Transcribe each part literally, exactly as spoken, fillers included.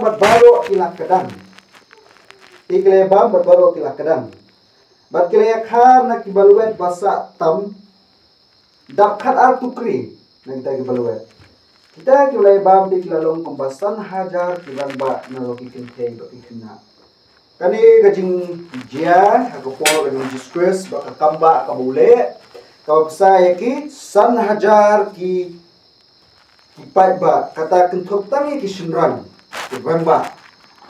Bad baroh ki la kdang. Te ki la ïabam bad baroh ki la kdang. Bad ki la ïakha na ki balwet ba sah tam dap khatar tukri na kita ki balwet. Kita ki la ïabam te ki la long kumba san hajar ki rangbah na la ki kynthei bad ki khynnah. Kane ka jingjia ha ka por ka jong u Jisu Khrist bad ka kam ba kaba u leh, kaba pynshai ïa ki san hajar ki, ki paidbah, kata kynthup tang ïa ki shynrang, ki rangbah,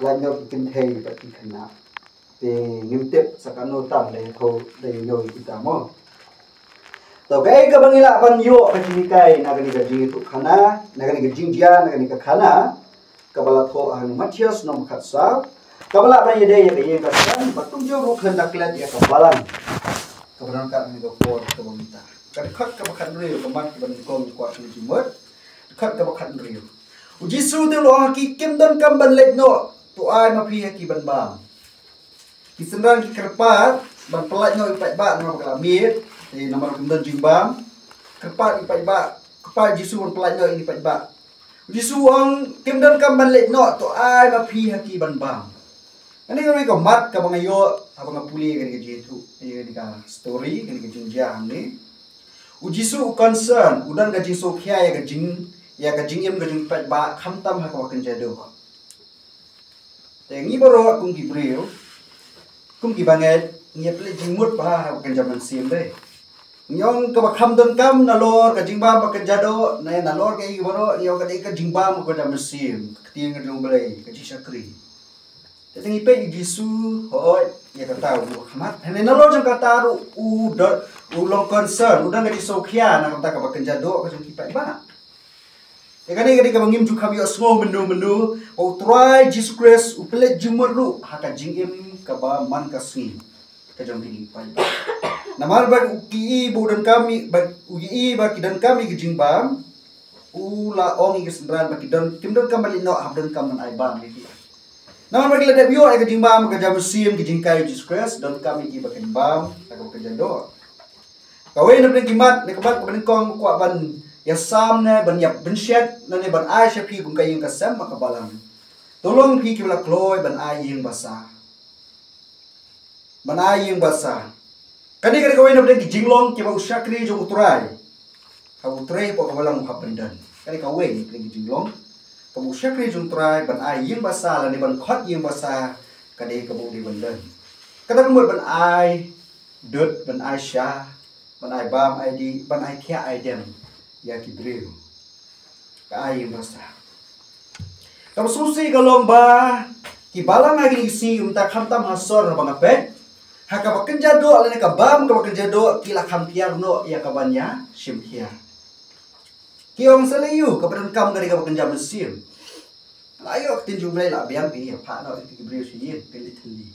lait noh ki kynthei bad ki khynnah. Te ngim tip sa kano tam da ïathuh da ïa ïoh ïa kita mo. To kaei kaba ngi lah ban ïoh ka jinghikai na kane ka jingïathuhkhana, na kane ka jingjia, na kane ka khana, kaba la thoh ha u Mathaios lynnong khatsaw, kaba lah ban ïadei ïa ka ïing ka sem, ba kumjuh ruh khlem da klet ïa ka balang. Kaba donkam ha kane ka por kaba mynta. Ka dkhot kaba khathynriew, ka mat kaba nyngkong kwah shu jingmut. Dkhot kaba khathynriew. U Jisu te u la ong ha ki, kim donkam ban leit noh, to ai ma phi ha ki ban bam. Ki shynrang ki kyrpad ban pyllait noh ïa u paidbah namar ba ka la miet, eh, namar kim don jingbam. Kyrpad ïa u paidbah, kyrpad Jisu ban pyllait noh ïa u paidbah. Jisu u ong, kim donkam ban leit noh, to ai ma phi ha ki ban bam. Kane ka dei ka mat kaba nga ïoh haba nga pule ïa kane ka jingïathuh, ïa kane ka story, kane ka jingjia hangne. U Jisu u concern, u don ka jingsngewkhia ïa ka jing, ïa ka jingim ka jong u paidbah, khamtam ha kaba kynja doh. Te ngi baroh kum ki briew, kum ki bangeit, ngi ïa pynleit jingmut bha ha ka kynja mynsiem de. Ngi ong kaba kham donkam nalor ka jingbam ba kynja doh, ne nalor kaei baroh, ngi ong ka dei ka jingbam ka kynja mynsiem, ka ktien ka jong U Blei, ka jingshakri. Te ngi peit u Jisu, hooid, ïa kata u khmat. Hynrei nalor jong kata ruh u don, u long concern, u don ka jingsngewkhia na kata kaba kynja doh ka jong ki paidbah. Te kane ka dei kaba ngim ju kham ïohsngew mynno mynno, ba u Trai Jisu Khrist u pynleit jingmut ruh ha ka jingim kaba man ka sngi ka jong kine ki paidbah. Namar ba u ki i ba u donkam i, ba u ki i ba ki donkam i ki jingbam, u la ong ïa ki synran ba ki don, kim donkam ban leit noh haba donkam ban ai bam ïa ki. Namar ba ki la dep ïoh ïa ka jingbam ka jong u Jisu, ki jinghikai u Jisu Khrist, donkam ïa ki ba kin bam ha kaba kynja doh. Kawei na pdeng ki mat, na ka mat kaba nyngkong kwah ban ïasam ne ban ïa pynshet ne ban ai sha phi kum ka ïing ka sem bad ka balang. To long phi kiba la kloi ban ai ïing basa. Ban ai ïing basa. Kane ka dei kawei na pdeng ki jinglong kiba u shakri jong u Trai. Haba u trei hapoh ka balang u hap ban don. Ka dei kawei na pdeng ki jinglong kaba u shakri jong u Trai ban ai ïing basa lane ban khot ïing basa, ka dei kaba u dei ban don. Kata ka mut ban ai dud, ban ai sha, ban ai bam ai dih, ban ai thiah ai dem ïa ki briew. Ka ai ïing basa. Kaba sngewsih ka long ba ki balang ha kine ki sngi mynta khamtam ha sor haba nga peit, ha kaba kynja doh lane ka bam kaba kynja doh ki la kham kiar noh ïa ka ban ïa shim kiar. Ki ong sa lei ïa u, kaba donkam ka dei kaba kynja mynsiem. La ïoh ka ktien jong U Blei la biang, phi ïa phah noh ïa ki briew sha ïing, phi leit thylli.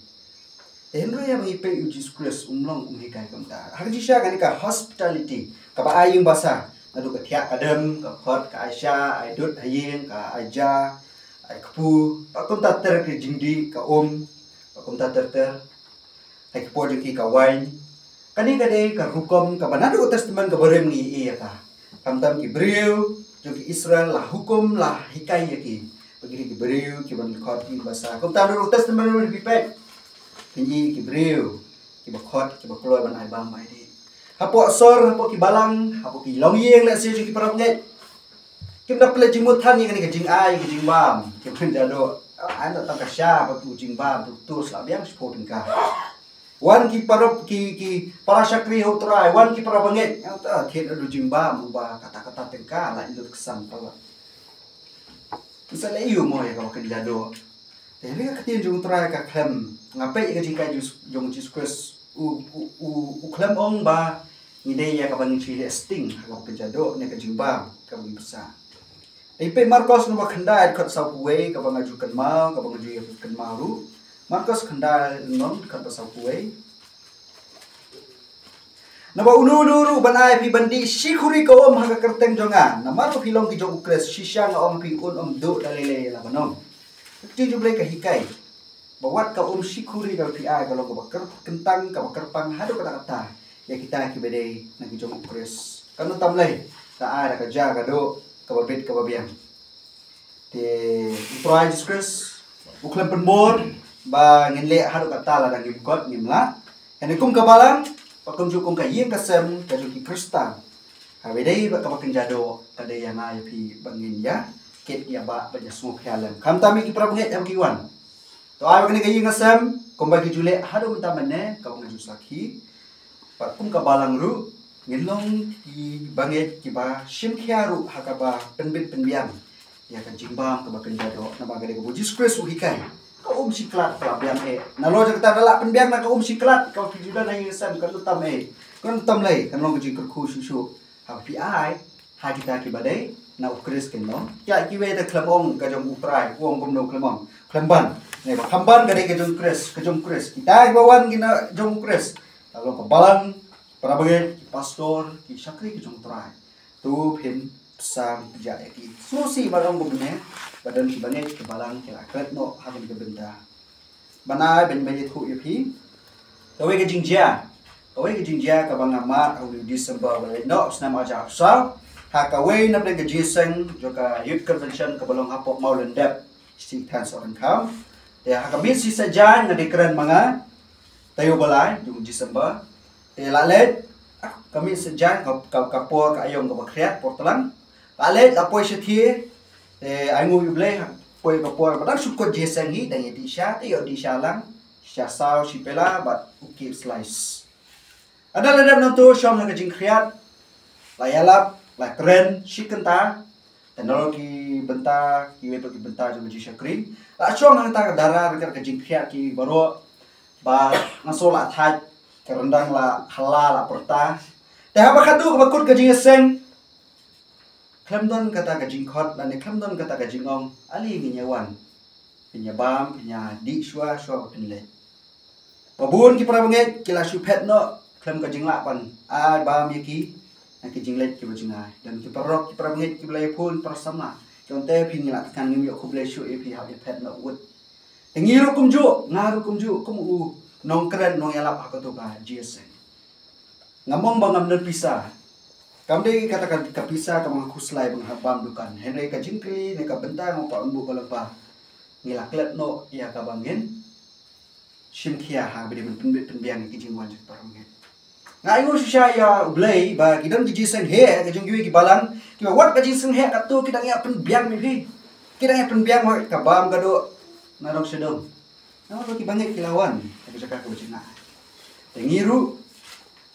Te hynrei haba ngi peit ïa u Jisu Khrist um long um hikai kumta. Ha ka jingshisha kane ka hospitality, kaba ai ïing basa, naduh ka thiah ka dem, ka khot, ka ai sha, ai dud ha ïing, ka ai ja, ai kpu, bad kumta ter ki jingdih, ka um, bad kumta ter ter. Ha ki por jong ki ka wain. Kane ka dei ka rukom kaba naduh Testament kaba rim ngi ïohi ïa ka. Khamtam ki briew jong ki Israel la hukum, la hikai ïa ki. Ba ki dei ki briew kiban khot ïing basa. Kumta naduh Testament rim ngi peit. Ki briew kiba khot, kiba kloi ban ai bam ai dih. Hapoh sor, hapoh ki balang, hapoh ki longïing lehse jong ki para bangeit. Kim da pynleit jingmut than ïa kane ka jingai, ka jingbam, kim pynjah doh. Ai noh tang ka sha bad u jingbam, u tus la biang shiphew tyngka. Wan ki para, ki, ki para shakri ha u Trai, wan ki para bangeit, ïa u Trai thied da u jingbam uba kata kata tyngka, la ïoh lut ksan palat. Sa leh ïa u mo ïa kaba kynjah doh. Te hynrei ka ktien jong u Trai ka khlem, nga peit ïa ka jinghikai jong, jong u Jisu Khrist, u, u, u, u khlem ong ba ngi dei ïa kaba ngi shu leh sting ha kaba kynjah doh ne ka jingbam kaba ngi bsa. Te peit Markos lynnong ba khyndai dkhot sawphew wei, kaba nga ju kynmaw, kaba nga ju ïa kynmaw ruh. Markos khyndai lynnong dkhot ba sawphew wei. Naba uno uno ruh ban ai phi ban dih shi khuri ka um ha ka kyrteng jong nga. Namar ba phi long ki jong u Khrist, shisha nga ong ha phi un ym duh da lei lei ïa la ban ong. Ka ktien jong U Blei ka hikai ba wat ka um shi khuri kaba phi ai ka long kaba kyr-, kyntang, kaba kyrpang haduh katta katta ïa kita kiba dei na ki jong u Khrist. Kano tam lei, ka ai da ka ja ka duh, kaba bit kaba biang. Te u Trai Jisu Khrist u khlem pynbor ba ngin leh haduh katta lada ngim kot ngim lah. Hynrei kum ka balang, ba kumjuh kum ka ïing ka sem ka jong ki Khristan, ha kaba dei ba kaba kynja doh ka dei ïa nga ïa phi ba ngin ïa kit ïa ba ba ïa sngewkhia lem. Khamtam ïa ki para bangeit ïa ki wan. To ai ba kane ka ïing ka sem kumba ki ju leh haduh mynta mynne kaba nga ju sakhi. Bad kum ka balang ruh ngin long ki bangeit kiba shim khia ruh ha kaba pynbit pynbiang ïa ka jingbam kaba kynja doh, namar ka dei kaba u Jisu Khrist u hikai. Ka um shi klat ka la biang eh. Nalor jong kata da lah pynbiang na ka um shi klat, ka phi ju don ha ïing sem, kan tam eh, kan tam lei, kan long ka jingkyrkhu shuh shuh. Ha phi ai ha kita kiba dei na u Khrist kin long. Ïa kiwei te khlem ong ka jong u Trai, u ong kumno, khlem ong, khlem ban. Ne ba khlem ban ka dei ka jong u Khrist, ka jong u Khrist. Kita kiba wan ki na jong u Khrist. Ka long ka balang, para bangeit, ki pastor, ki shakri ka jong u Trai. To phin psa pynjah ïa ki. Sngewsih ba ong kumne, ba don ki bangeit ki balang ki la klet noh ha kane ka bynta. Ban ai ban ban ïathuh ïa phi kawei ka jingjia, kawei ka jingjia kaba nga mad ha u December ba la leit noh, snem arhajar arphew saw, ha kawei na pdeng ka jingïaseng jong ka Youth Convention kaba long hapoh Mawlyndep, State Thailand Sohryngkham. Te ha ka miet shisha jan nga dei kren ma nga taïew ba lai jong u December. Te la leit, ah, ka miet shisha jan ka, ka, ka por ka aïom kaba khriat, por tlang. La leit la poi shathie. Te ai nguh ïa u Blei, poi ka por ba dang shu kut jingïaseng hi, dang ïa dih sha, te ïoh dih sha lang, sha saw shi pela bad u cake slice. Hadien la dep nangto shong ha ka jingkhriat, la ïalap, la kren shi kynta. Te nalor ki bynta, kiwei pat ki bynta jong ka jingshakri, la shong hangta ka dara ryngkat ka jingkhriat ki baroh, ba nga sngew la thait, ka ryndang la hala la pyrta. Te haba khatduh kaba kut ka jingïaseng, khlem don kata ka jingkhot lane khlem don kata ka jingong, ale ngin ïa wan, phin ïa bam, phin ïa dih shuwa shuwa ba phin leit. Ba bun ki para bangeit ki la shu phet noh khlem ka jinglah ban ai bam ïa ki na ki jingleit kiba jngai. Don ki paralok, ki para bangeit kiba la ïaphone, para samla, ki ong te phi, ngi la thngan, ngim ïoh khublei shuh ïa phi haba ïa phet noh wut. Te ngi ruh kumjuh, nga ruh kumjuh, kum u nongkren nongïalap ha kato ka jingïaseng. Ngam ong ba ngam don pisa. Kam dei kata ka, ka pisa kaba nga khuslai ba nga hap bam dukan. Hynrei ka jingkylli ne ka bynta nga kwah ban buh ka long ba ngi la klet noh ïa kaba ngin shim khia ha kaba dei ban pynbit pynbiang ïa ki jingwan jong ki para bangeit. Nga ainguh shisha ïa u Blei ba ki don ki jingseng heh ka jong kiwei ki balang, kiba wat ka jingseng heh kato ki dang ïa pynbiang ïa phi. Ki dang ïa pynbiang wat ka bam ka doh na dong sha dong. Namar ba ki bangeit ki la wan ha ka jaka kaba jngai. Te ngi ruh,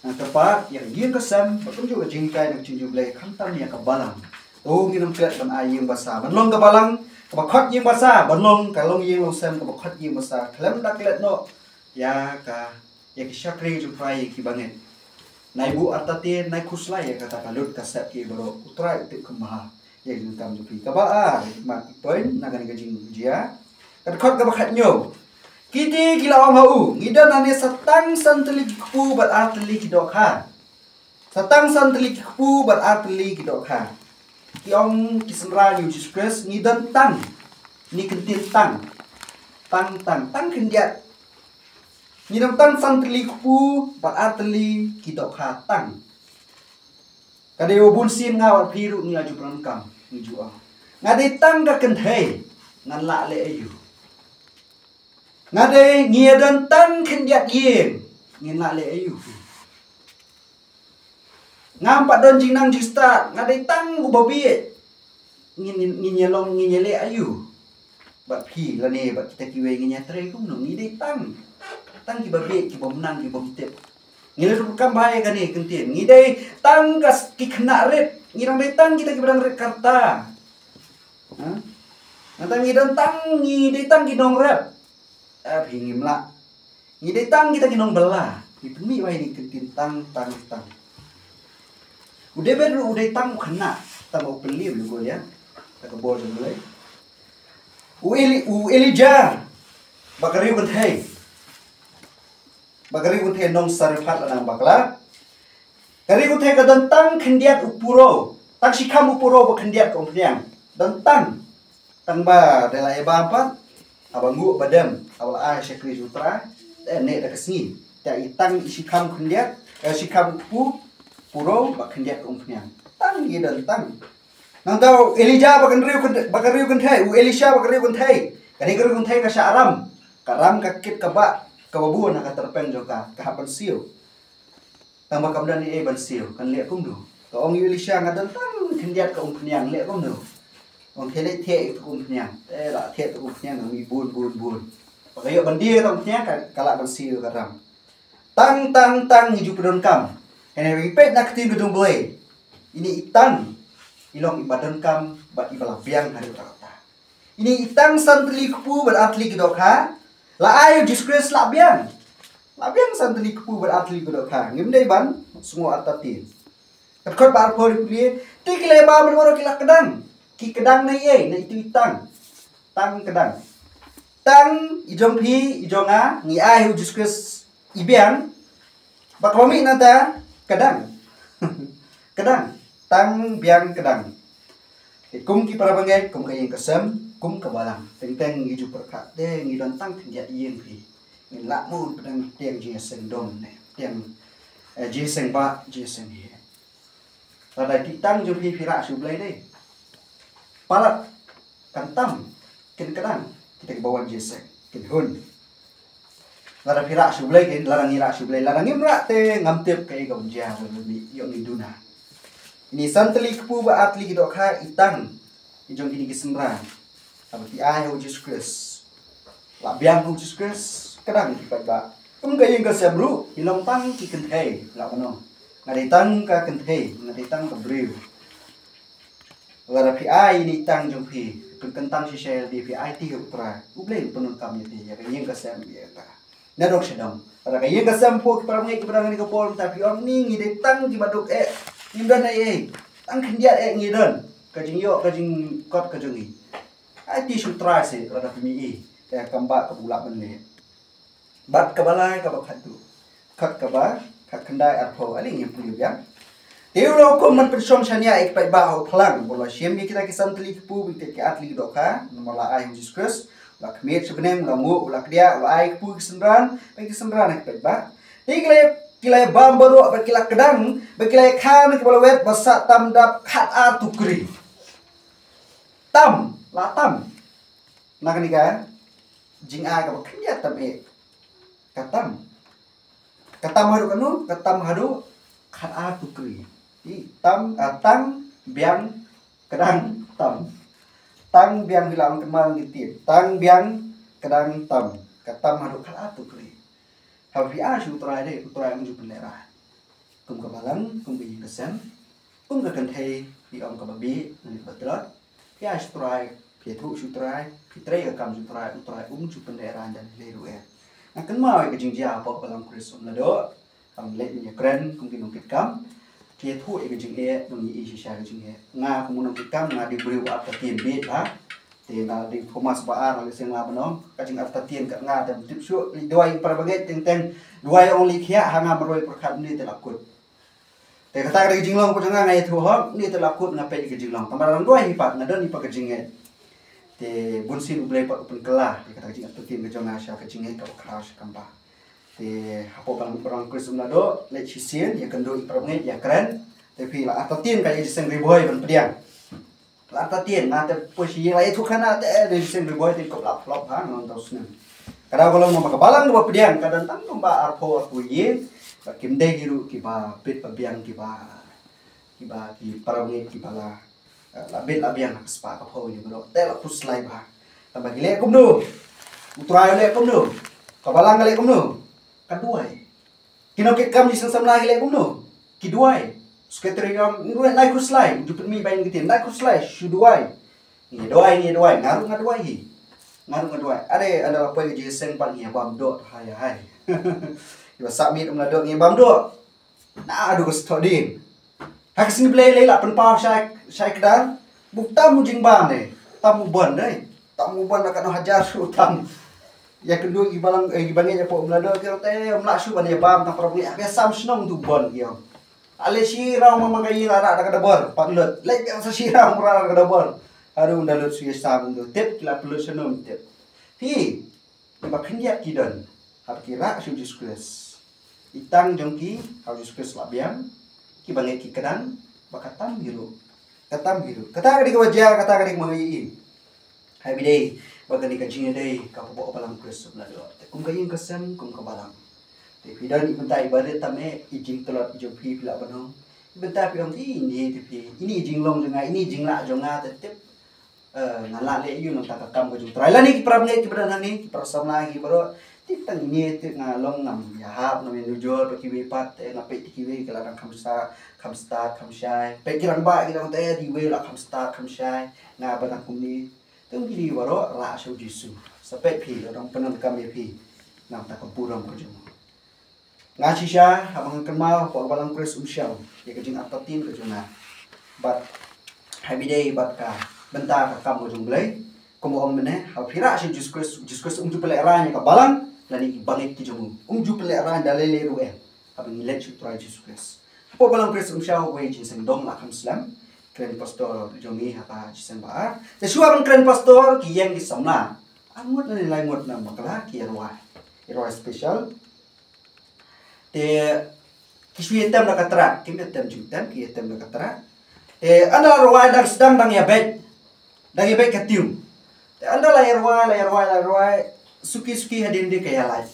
na ka pat ïa ka ïing ka sem, ba kumjuh ka jinghikai na ka jong u Blei, khamtam ïa ka balang. To ngin ym klet ban ai ïing basa, ban long ka balang kaba khot ïing basa, ban long ka longïing longsem kaba khot ïing basa. Khlem da klet noh ïa ka, ïa ki shakri jong u Trai, ïa ki bangeit. Nai buh artatien, nai khuslai ïa kata ka lut ka sep ki baroh, u Trai u tip kaba bha ïa ki jingkam jong phi. Kaba ar, mat point na kane ka jingjia. Ka dkhot kaba khathynñiew. Kiti ki la ong ha u, ngi don hangne sa tang san tylli ki kpu bad ar tylli ki dohkha. Sa tang san tylli ki kpu bad ar tylli ki dohkha. Ki ong ki synran ïa u Jisu Khrist, ngi don tang, ngi kyntien tang. Tang, tang, tang khyndiat. Ngi don tang san tylli kpu bad ar tylli ki dohkha tang. Ka dei ba bun sien nga bad phi ruh ngi la ju pyndonkam, ngi ju ong, nga dei tang ka kynthei, ngan lah leh aïu? Nga dei, ngi ïa don tang khyndiat ïing, ngin lah leh aïu? Ngam pat don jingnang jingstad, nga dei tang u babieit, ngin, ngin, ngin ïa long, ngin ïa leh aïu? Bad phi lane bad kita kiwei ngin ïatrei kumno? Ngi dei tang, tang ki babieit, ki bym nang, ki bym tip. Ngi la ruh kam bha ïa kane ka kyntien. Ngi dei tang ka s-, ki khynnah rit. Ngi dang dei tang kita kiba dang rit ka rta. Ha? Nangta ngi don tang, ngi dei tang ki nongrep. Eh, phi, ngim lah. Ngi dei tang kita ki nongbylla. Ngi pynmih bha ïa kane ka kyntien tang, tang, tang. U David ruh u dei tang u khynnah, tang u pynliem ïa u Goliath. Ka bor jong u Blei. U Eli-, u Elijah, ba ka riewkynthei, ba ka riewkynthei nong Sarephath lane nang bakla. Ka riewkynthei ka don tang khyndiat u puro, tang shikham u puro bad khyndiat ka umphniang. Don tang. Tang ba dei la ïa bam pat, haba nguh ba dem, haba la ai shakri jong u Trai, te neh da ka sngi, te i tang i shikham khyndiat, eh, shikham u pu-, puro bad khyndiat ka umphniang. Tang i don tang. Nangta u Elijah ba kynriew kynthei, ba kynriew kynthei, u Elisha ba kynriew kynthei. Kane kynriew kynthei ka shah ram. Ka ram ka kit ka bah, kaba bun ha ka tyrpeng jong ka, ka hap ban siew. Tang ba kam don ei ei ban siew, kan leh kumno. Ka ong ïa u Elisha, nga don tang khyndiat ka umphniang, leh kumno. Ong, te leh thiah ïa ka umphniang. Te la thiah ka umphniang, ngi bun bun bun. Ba ka ïoh ban die ka umphniang, ka, ka lah ban siew ka ram. Tang tang tang ngi ju pyndonkam. Hynrei peit na ka ktien ka jong U Blei. Ine i tang i long iba donkam bad iba la biang haduh katta. Ine i tang san tylli kpu bad ar tylli ki dohkha. La ai u Jisu Khrist la biang. La biang san tylli kpu bad ar tylli ki dohkha. Ngim dei ban sngew artatien. Ka dkhot ba arphew ruh ka pule, te ki la bam baroh ki la kdang. Ki kdang na ei, na itu i tang. Tang kdang. Tang i jong phi, i jong nga, ngi ai ha u Jisu Khrist i biang. Ba kaba mih nangta, kdang. Kdang. Tang biang kdang. Te kum ki para bangeit, kum ka ïing ka sem, kum ka balang. Teng teng ngi ju pyrkhat te ngi don tang khyndiat ïing phi. Ngin lah mo pdeng tiang jingïaseng dom ne, tiang, eh, jingïaseng bah, jingïaseng heh. Lada ki tang jong phi phi rah sha U Blei dei. Palat kan tam, kin kdang, kita kiba wan jingïaseng, kin hun. Lada phi rah sha U Blei kin, lada ngi rah sha U Blei, lada ngim rah te ngam tip kaei kaban jia, ba ngi ïoh ngi duna. Ine san tylli kpu bad ar tylli ki dohkha i tang, i jong kine ki synran. Haba ki ai ha u Jisu Khrist. La biang ha u Jisu Khrist, kdang ki paidbah. Kum ka ïing ka sem ruh, ki long tang ki kynthei, la ban ong. Nga dei tang ka kynthei, nga dei tang ka briew. Lada phi ai ine i tang jong phi, pynkyntang shisha ïa lade, phi aiti ha u Trai. U Blei un pyndonkam ïa phi, ïa ka ïing ka sem, ïa ka. Nadong shadong. Lada ka ïing ka sem phi, ki para bangeit kiba dang ha kane ka por mynta phi ong, ni ngi dei tang kiba duk eh. Ngim don ei ei. Tang khyndiat eh ngi don. Ka jingïoh, ka jingkot ka jong ngi. Aiti sha u Trai seh, lada phi mih i. Ka kam bah kaba u lah ban leh. Bad kaba lai kaba khatduh. Khat kaba, khat khyndai arphew, ale ngin pule biang. Te u la hukum ban pynshong shaniah ïa ki paidbah ha u phlang, ba u la shim ïa kita ki san tylli ki kpu, bad kita ki ar tylli ki dohkha, namar la ai ha u Jisu Khrist, u la khmih sha bneng, u la nguh, u la kdiah, u la ai ki kpu ki synran, bad ki synran ha ki paidbah. Te ki la, ki la bam baroh, bad ki la kdang, bad ki la kha na kiba la wet, ba sah tam dap khat ar tukri. Tam, la tam. Na kane ka jingai kaba khyndiat tam eh. Ka tam. Ka tam haduh kano, ka tam haduh khat ar tukri. I tam, ah, tang, biang, kdang, tam. Tang, biang, phi lah ban kynmaw ngi tip. Tang, biang, kdang, tam. Ka tam haduh khat ar tukri. Haba phi ai sha u Trai dei, u Trai un ju pynlehrain. Kum ka balang, kum ka ïing ka sem, kum ka kynthei, phi ong kaba bieit, lane kaba tlot. Phi ai sha u Trai, phi ïathuh sha u Trai, phi trei ka kam sha u Trai, u Trai um ju pynlehrain da lei ruh eh. Nga kynmaw ïa ka jingjia hapoh Balang Khrist Umladoh, haba ngi leit ban ïakren kum ki nongkitkam. Phi ïathuh ïa ka jingeh, ngi ïohi shisha ka jingeh. Nga kum u nongkitkam, nga dei u briew ba artatien beit bha. Te nga dei Thomas Bah Ar, nga seng la ban ong, ka jingartatien ka nga te tip shuh, leit duwai para bangeit teng teng, duwai ong leit khiah, ha nga marwei pyrkhat mynne te la kut. Te kata ka dei ka jinglong ka jong nga, nga ïathuh hok, mynne te la kut nga peit ka jinglong. Tang ba dang duwai hi pat, nga don hi pat ka jingngeit. Te bun sien U Blei pat u pynkylla, te kata ka jingartatien ka jong nga sha ka jingngeit kaba khraw sha kam bah. Te hapoh Balang, Balang Khrist Umladoh, leit shisien, ïakynduh ïa para bangeit, ïakren. Te phi la artatien ka ïa jingïaseng Ri Bhoi ban pdiang. La artatien, nga te poi sha ïing la ïathuh khana te, eh, dei shisien Ri Bhoi te kop lap flop ha, nga ong tau snem. Ka daw ka long namar ka balang kaba pdiang, ka don tang kumba arphew arphew ïing, ba kim dei hi ruh kiba bit ba biang kiba, kiba ki para bangeit kiba la, eh, la bit la biang ha ka spah ka phew ïing baroh, te la khuslai bha. Tang ba ki leh kumno? U Trai u leh kumno? Ka balang ka leh kumno? Ka duwai. Ki nongkitkam jingïaseng samla ki leh kumno? Ki duwai. Secretary ong, nai khuslai, ju pynmih ba ïa ka ktien, nai khuslai, shu duwai. Ngi duwai, ngi duwai, nga ruh nga duwai hi. Nga ruh nga duwai. Ade, ade la poi ka jingïaseng pat ngi bam doh, hai, hai. Iba sah miet um la doh ngi bam doh. Na, adu ka stodin. Ha ka sngi Blei lei la pynpaw shai, shai kdar. Buk tam u jingbam ne. Tam u bon ne. Tam u bon la katno hajar shu tam. Ïakynduh ïa ki balang, eh, ki bangeit hapoh Umladoh ki ong te, ym lah shuh ban ïa bam tang para bangeit. Biasa shnong tu bon ki ong. Ale shi raw ma ma ka ïing la rah da ka dabor, pat lut. Leit biasa shi raw ma rah da ka dabor. Haduh ynda lut shu ïa sam tu. Tip ki la pynlut shano tip. Phi, kiba khyndiat ki don. Haba ki rah sha u Jisu Khrist. I tang jong ki, ha u Jisu Khrist la biang. Ki bangeit ki kdang, ba ka tam hi ruh. Kata mih ruh. Kata ka dei kaba jia, kata ka dei kaba ngi ïohi. Hai ba dei ba kane ka jingïadei ka pyrshah balang Khrist sha balang. Te kum ka ïing ka sem, kum ka balang. Te phi don i bynta i barit tam eh, i jingtlot jong phi phi lah ban ong. I bynta phi ong, "Ine te phi, ine i jinglong jong nga, ine i jinglah jong nga te tip, eh, nga lah leh ïa u nangta ka kam ka jong U Trai." Lane ki para bangeit ki ba don hangne, ki para samla ki baroh. Tip tang ine te nga long ngam ïahap, ngam ïanujor bad kiwei pat, te nga peit kiwei ki la dang kham sa, kham stad, kham shai. Peit ki rangbah ki dang te, kiwei la kham stad, kham shai. Nga ba dang kumne. Te kum kine baroh rah sha U Jisu. Sa peit phi, la dang pyndonkam ïa phi. Nangta ka burom ka jong u. Nga shisha, haba nga kynmaw, hapoh ka balang Khrist um shaw ïa ka jingartatien ka jong nga. Bad ha ba dei bad ka bynta ka kam ka jong U Blei. Kumba ong mynne, haba phi rah sha Jisu Khrist, Jisu Khrist um ju pynlehraiñ ïa ka balang, lane ki bangeit ki jong u. Um ju pynlehraiñ da lei lei ruh eh. Haba ngi leit sha U Trai Jisu Khrist. Hapoh balang Khrist um shaw, wei jingseng dong la kham slem. Kren pastor jong ngi ha ka jingseng ba ar. Te shuwa ban kren pastor, ki ïeng ki samla, ar ngut lane lai ngut na bakla ki ïarwai. Ïarwai special. Te ki shu ïatem da ka trak, kim ïatem jingtem, ki ïatem da ka trak. Te ynda la rwai dang sdang dang ïabeit. Dang ïabeit ka tune. Te ynda la ïarwai, la ïarwai, la ïarwai. Suki suki hadien de ka ïalait.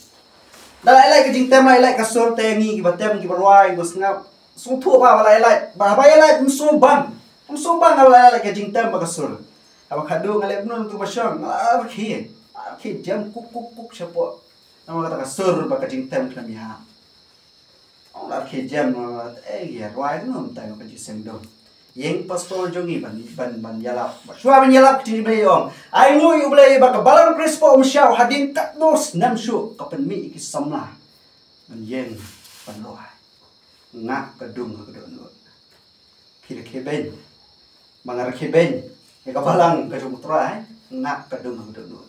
Ynda la ïalait ka jingtem, la ïalait ka sur, te ngi kiba tem, kiba rwai, kiba sngap, sngewthuh ba, ba la ïalait. Ba, ba ïalait, ym sngewbang. Ym sngewbang ba la ïalait ka jingtem bad ka sur. Haba khatduh nga leh kumno, nangtu ba shong, nga la rkhie. Rkhie jem kuk kuk kuk shapoh. Namar kata ka sur bad ka jingtem khlem ïahap. Ong la rkhie jem, eh, ïa rwai kumno mynta ka jingseng dong. Ïeng pastor jong ngi ban, ban, ban ïalap. Shuwa ban ïalap ka jingim ïa ong, ainguh ïa U Blei ba ka balang Khrist hapoh um shaw, hadien katno snem shuh ka pynmih ïa ki samla ban ïeng ban rwai. Ngap ka dung ha ka dohnud. Phi rkhie beiñ. Ba nga rkhie beiñ ïa ka balang ka jong U Trai, ngap ka dung ha ka dohnud.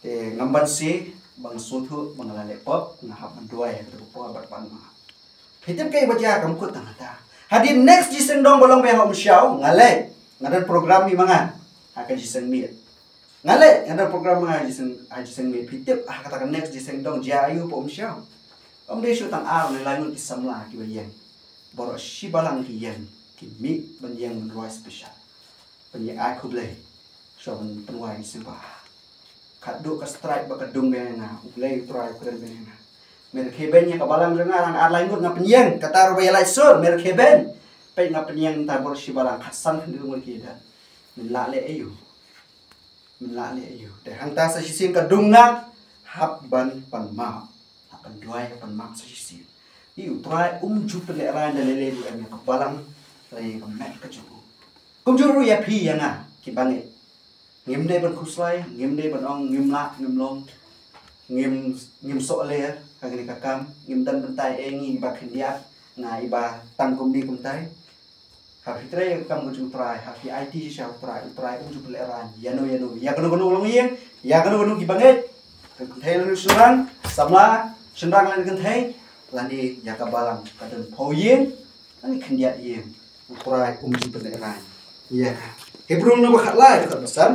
Te ngam banse ba nga sngewthuh ba nga la leh pop, nga hap ban duwai ha ka por bad ban map. Phi tip kaei ba jia, kam kut tang kata. Hadien next jingseng dong ba long beit ha um shaw, nga leit, nga don program hi ma nga ha ka jingseng miet. Nga leh, nga don program ha jingseng, ha jingseng miet. Phi tip ha kata ka next jingseng dong jia aïu hapoh um shaw? Ym dei shuh tang ar ne lai ngut ki samla kiba ïeng. Baroh shi balang ki ïeng, ki mih ban ïeng ban rwai special. Ban ïeng ai khublei. Shuwa ban pynwai ki sngewbha. Khatduh ka strike bad ka dung beiñ ïa nga, U Blei U Trai u kren beiñ ïa nga. Me rkhie beiñ ïa ka balang jong nga, ar lai ngut nga pynïeng, kata ruh ba ïalait sur, me rkhie beiñ. Peit nga pynïeng, nangta baroh shi balang, khatsan khyndiat ngut ki ïadon. Men lah leh aïu? Men lah leh aïu? Te hangta sa shisien ka dung nga hap ban pan map. Hap ban duwai, hap ban map sa shisien. Ïa U Trai um ju pynlehraiñ da lei lei ruh em ïa ka balang, lane ïa ka met ka jong u. Kumjuh ruh ïa phi ïa nga ki bangeit. Ngim dei ban khuslai, ngim dei ban ong ngim lah, ngim long, ngim, ngim sohler ha kane ka kam, ngim don bynta ei, ngi ba khyndiat, nga i ba tang kumne kumtai. Ha phi trei ïa ka kam ka jong U Trai, ha phi aiti sha U Trai, U Trai um ju pynlehraiñ ïano ïano, ïa kano kano long ïing, ïa kano kano ki bangeit, ka kynthei lane u shynrang, samla, shynrang lane kynthei, lane ïa ka balang ka don phew ïing lane khyndiat ïing, U Trai um ju pynlehraiñ ïa ka. Hebru lynnong ba khatlai, dkhot ba san.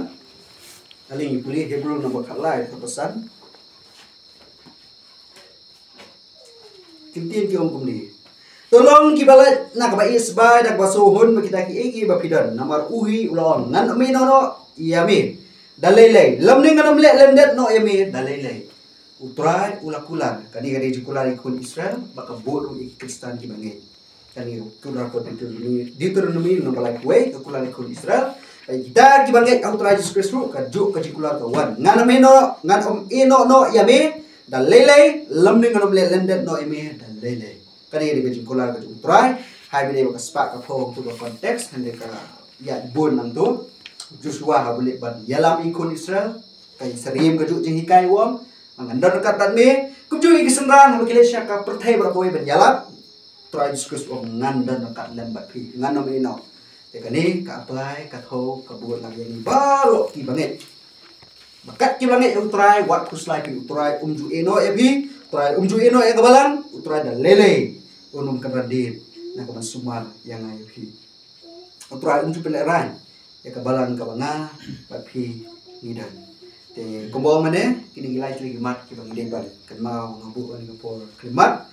Ale ngi pule Hebru lynnong ba khatlai, dkhot ba san. Ki ktien ki ong kumne: To long kiba lait na kaba ïeit sbai da kaba sngewhun bad kita kiei kiei ba phi don, namar u hi u la ong, ngan ym ïehnoh noh ïa me da lei lei, lymne ngan ym leh lyndet noh ïa me da lei lei. U Trai u la kular, kane ka dei jingkular ïa ki khun Israel, bad ka bud ruh ïa ki Khristan kiba ngeit. Kane ka kular ka Deuteronomy, Deuteronomy lynnong ba laiphew wei, ka kular ïa ki khun Israel. Bad kita kiba ngeit ha U Trai Jisu Khrist ruh, kajuh ka jingkular ka wan. Ngan ym ïehnoh, ngan ym ïehnoh noh ïa me da lei lei, lymne ngan ym leh lyndet noh ïa me da lei lei. Kane ka dei ka jingkular ka jong U Trai. Hai ba dei ba ka spah ka phew hangto ka context, hynrei ka ïaid bun nangto. Joshua haba u leit ban ïalam ïa ki khun Israel, ka ïasyriem kajuh jinghikai u ong, ngan don ryngkat bad me. Kumjuh ïa ki synran haba ki leit sha ka pyrthei baroh kawei ban ïalap, U Trai Jisu Khrist u ong ngan don ryngkat lem bad phi, ngan ym ïehnoh. Te kane ka apply, ka thew, ka bud lang ïa ngi baroh kiba ngeit. Ba kat kiba ngeit ïa U Trai, wat khuslai phi, U Trai um ju ïehnoh ïa phi, U Trai um ju ïehnoh ïa ka balang, U Trai da lei lei un ym kynran dien na ka ban sumar ïa nga ïa phi. U Trai um ju pynlehraiñ ïa ka balang kaba nga bad phi ngi don. Te kumba ong mynne, kine ki lai tylli ki mat kiba ngi dei ban kynmaw, nga buh kane ka por khyllipmat.